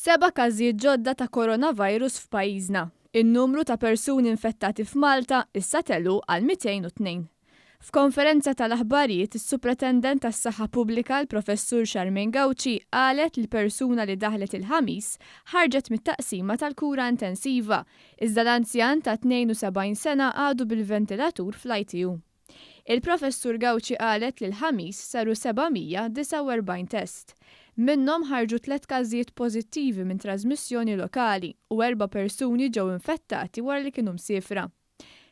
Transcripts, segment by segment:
Seba' każijiet ġodda ta' coronavirus f'pajjiżna. In-numru ta' persuni infettati f'Malta issa telu għal 202. F'konferenza tal-aħbarijiet, is-Supretendent tas-Saħħa Pubblika l-Professur Charmaine Gauci qalet li persuna li daħlet il-Ħamis ħarġet mit-taqsima tal-kura intensiva, iżda l-anzjan ta' 72 sena għadu bil-ventilatur fl-ITU. Il-Professur Gauci qalet li l-Ħamis saru 749 test. Minnhom ħarġu tliet każijiet pożittivi minn trażmissjoni lokali u erba' persuni ġew infettati wara li kienu msiefra.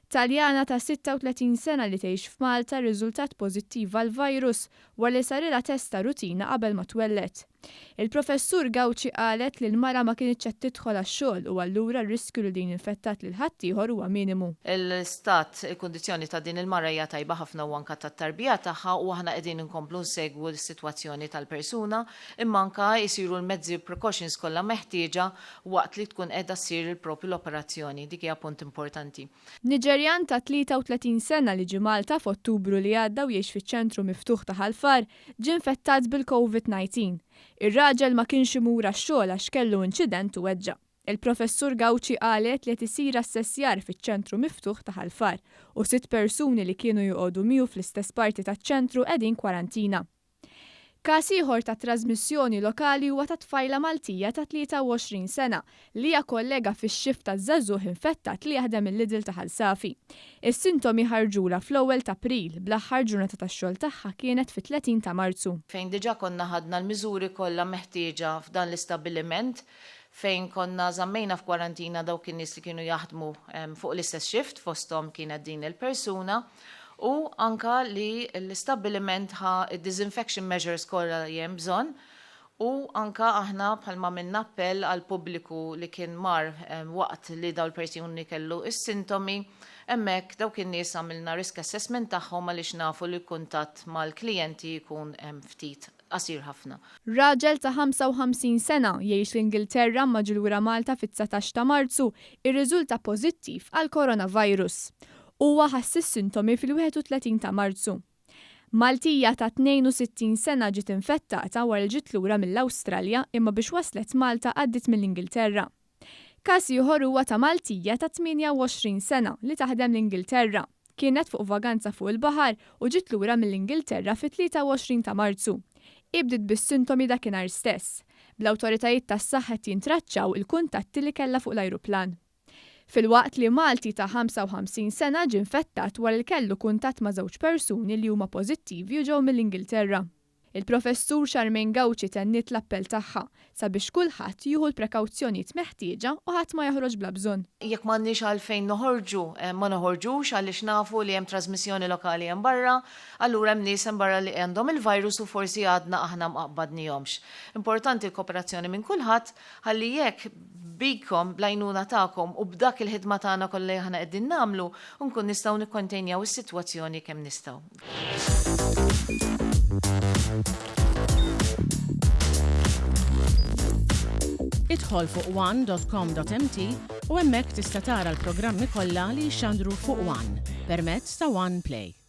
Taljana ta' 36 sena li tgħix f'Malta rriżultat pożittiva għall-virus wara li sarilha test ta' rutina qabel ma twelled. Il-Professur Gauci qalet li l-mara ma kinitx qed tidħol għax-xogħol u allura r-riskju li din infettat lil ħaddieħor huwa minimu. L-istat, il-kundizzjoni ta' din il-mara hija tajba ħafna u anke tat-tarbija tagħha u aħna qegħdin inkomplu nsegwu s-sitwazzjoni tal-persuna imma anke jsiru l-mezzi u precautions kollha meħtieġa waqt li tkun qiegħda ssir il-propju l-operazzjoni. Dik hija punt importanti. Niġerjan ta' 33 sena li ġie Malta f'Ottubru li għadda u jgħix fiċ-ċentru miftuħ ta' Ħal Far ġie infettat bil-Covid-19. Ir-raġel ma kienx imur għax-xogħol għax kellu inċident u weġġa'. Il-Professur Gauci qalet li qed isir assessjar fiċ-ċentru miftuħ ta' Ħal Far u sitt persuni li kienu joqogħdu miegħu fl-istess parti taċ-ċentru qegħdin kwarantina. Każ ieħor ta' trażmissjoni lokali huwa ta' tfajla Maltija ta' 23 sena li hija kollega fix-shift ta' żagħżugħ infettat li jaħdem il-Lidl ta' Ħal Safi. Is-sintomi ħarġulha fl-ewwel t'April, bl-aħħar ġurnata tax-xogħol tagħha kienet fit-30 ta' Marzu. Fejn diġà konna ħadna l-miżuri kollha meħtieġa f'dan l-istabbiliment fejn konna żammejna f'kwarantina dawk in-nies li kienu jaħdmu fuq l-istess shift fosthom kienet din il-persuna u anke li l-istabbiliment ħa d-disinfection measures kollha li hemm bżonn u anke aħna bħalma għamilna appell għall-pubbliku li kien mar waqt li dawn il-persuni kellu s-sintomi, hemmhekk dawk in-nies għamilna risk assessment tagħhom għaliex nafu li l-kuntatt mal-klijenti jkun ftit qasir ħafna. Raġel ta' 55 sena, jgħix l-Ingilterra imma ġie lura Malta fit-19 ta' Marzu, irriżulta pożittiv għall-coronavirus. Huwa ħass is-sintomi fil-31 ta' Marzu. Maltija ta' 62 sena ġiet infettata wara li ġiet lura mill-Awstralja imma biex waslet Malta għaddiet mill-Ingilterra. Każ ieħor huwa ta' Maltija ta' 28 sena li taħdem l-Ingilterra. Kienet fuq vaganza fuq il-baħar u ġiet lura mill-Ingilterra fit-23 ta' Marzu. Hi bdiet bis-sintomi dakinhar stess. Bl-awtoritajiet tas-saħħa qed jintraċċaw il-kuntatti li kellha fuq l-ajruplan. Filwaqt li Malti ta' 55 sena ġie nfettat wara li kellu kuntatt ma' żewġ persuni li huma pożittivi u ġew mill-Ingilterra. Il-Professur Charmaine Gauci tenniet l-appell tagħha sabiex kulħadd jieħu l-prekawzjonijiet meħtieġa u ħadd ma joħroġ bla bżonn. Jekk m'għandniex għalfejn noħorġu, ma noħorġux għaliex nafu li hemm trażmissjoni lokali hemm barra, allura hemm nies hemm barra li għandhom il-virus u forsi għadna aħna ma qbadnihomx. Importanti l-koperazzjoni minn kulħadd ħalli jekk bikom, bl-għajnuna tagħkom u b'dak il-ħidma tagħna kollha li aħna qegħdin nagħmlu, nkun nistgħu nikkontejnjaw is-sitwazzjoni kemm nistgħu. Idħol fuq one.com.mt u hemmhekk tista' tara l-programmi kollha li jixxandru fuq One permezz ta' One Play.